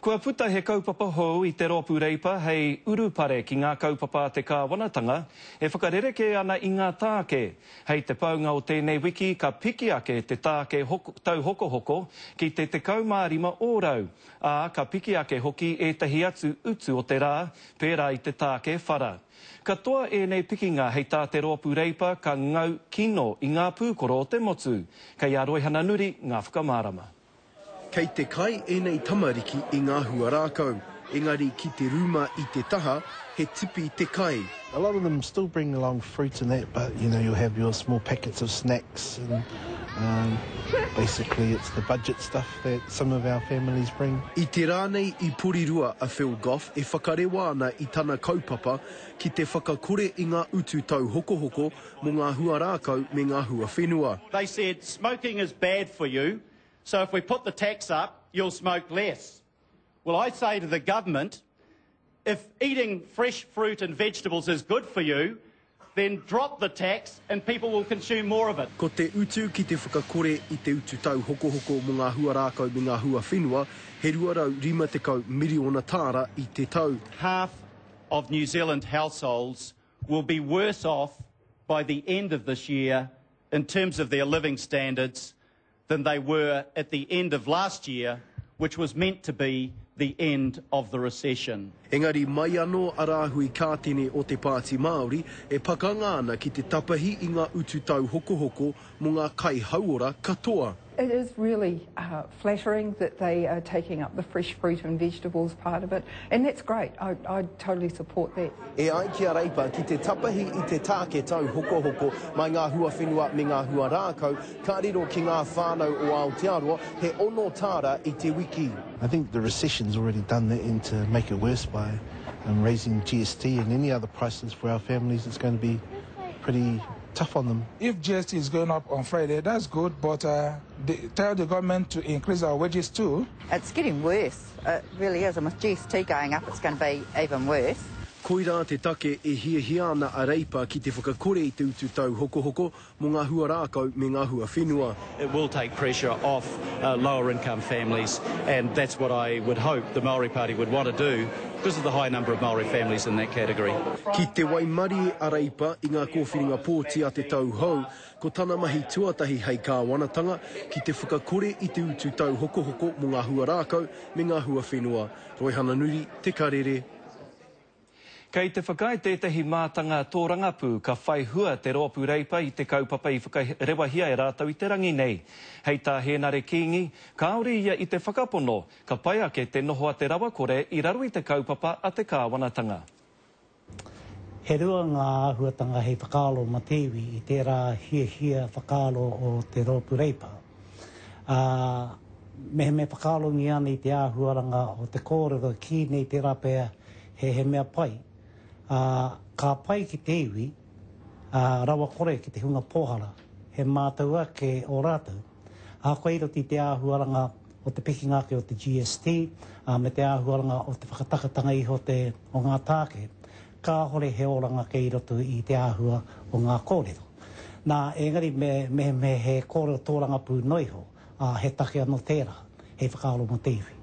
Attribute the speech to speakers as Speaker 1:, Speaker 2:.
Speaker 1: Kua puta he kaupapa hou i te Rōpū Reipa hei urupare ki ngā kaupapa a te kāwanatanga e whakarerekē ana i ngā tāke. Hei te paunga o tēnei wiki ka piki ake te tāke tauhokohoko ki te 15 ōrau, ā, ka piki ake hoki ētahi atu utu o te rā, pērā i te tāke whara. Katoa ēnei pikinga hei tā te Rōpū Reipa ka ngau kino i ngā pūkoro o te motu. Kei a Roihana Nuri ngā whakamārama.
Speaker 2: Kei te kai ēnei tamariki i ngā hua rākau, engari ki te rūma i te taha, he tipi te kai.
Speaker 3: A lot of them still bring along fruit and that but you know you'll have your small packets of snacks and um basically it's the budget stuff that some of our families bring.
Speaker 2: I te rā nei i Porirua a Phil Goff e whakarewa ana i tana kaupapa ki te whakakore i ngā utu tauhokohoko mō ngā hua rākau me ngā hua whenua.
Speaker 4: They said smoking is bad for you So if we put the tax up, you'll smoke less. Well, I say to the government, if eating fresh fruit and vegetables is good for you, then drop the tax and people will consume more of it.
Speaker 2: Ko te utu ki te whakakore i te utu tauhokohoko mō ngā hua rākau me ngā hua whenua, he 250 miriona tāra i te tau.
Speaker 4: Half of New Zealand households will be worse off by the end of this year in terms of their living standards than they were at the end of last year, which was meant to be the end of the recession.
Speaker 2: Engari mai anō a Rāhui Kātene o Te Pāti Māori e pakanga ana ki te tapahi i ngā utu tauhokohoko mō ngā kai hauora katoa.
Speaker 5: It is really flattering that they are taking up the fresh fruit and vegetables part of it and that's great, I I totally support that.
Speaker 2: E ai ki a Reipa, ki te tapahi i te tāke tauhokohoko mai ngā huawhenua me ngā huarākau, Ka riro ki ngā whānau o Aotearoa he ono tāra i te wiki.
Speaker 3: I think the recession's already done that and to make it worse by raising GST and any other prices for our families it's going to be pretty tough on them.
Speaker 6: If GST is going up on Friday, that's good, but uh, the, tell the government to increase our wages too.
Speaker 7: It's getting worse, it really is, and with GST going up it's going to be even worse.
Speaker 2: Koirā te take e hiahia ana a Reipa ki te whakakore i te utu tauhokohoko mō ngā hua rākau me ngā hua whenua.
Speaker 4: It will take pressure off lower income families and that's what I would hope the Māori Party would want to do because of the high number of Māori families in that category.
Speaker 2: Ki te waimarie a Reipa i ngā kōwhiringa pōti a te tau hou, ko tana mahi tuatahi hei kāwanatanga, ki te whakakore i te utu tauhokohoko mō ngā hua rākau me ngā hua whenua. Roihana Nuri, Te Karere.
Speaker 1: Kei te whakaae tētahi mātanga tōrangapū ka whai hua te Rōpū Reipa i te kaupapa i whakarewahia e rātou i te rangi nei. Hei tā Hēnare Kīngi, kāore ia i te whakapono ka pai ake te noho a te rawakore i raro i te kaupapa a te kāwanatanga.
Speaker 8: He rua ngā āhuatanga hei whakaaro ma te iwi i tērā hiahia whakaaro o te Rōpū Reipa. Ā, mehemea whakaarongia ana i te āhuaranga o te kōrero kī nei tērā pea he he mea pai, ā, ka pai ki te iwi, ā, rawa kore ki te hunga pōhara, he mātau ake ō rātou. Ahakoa i roto i te āhuaranga o te pikinga ake o te GST, ā, me te āhuaranga o te whakatakatanga iho te, o ngā tāke, kāhore he oranga kei roto i te āhua o ngā kōrero. Nā, engari me, mehemea he kōrero tōrangapū noa iho, ā, he take anō tērā, hei whakaaro mō te iwi.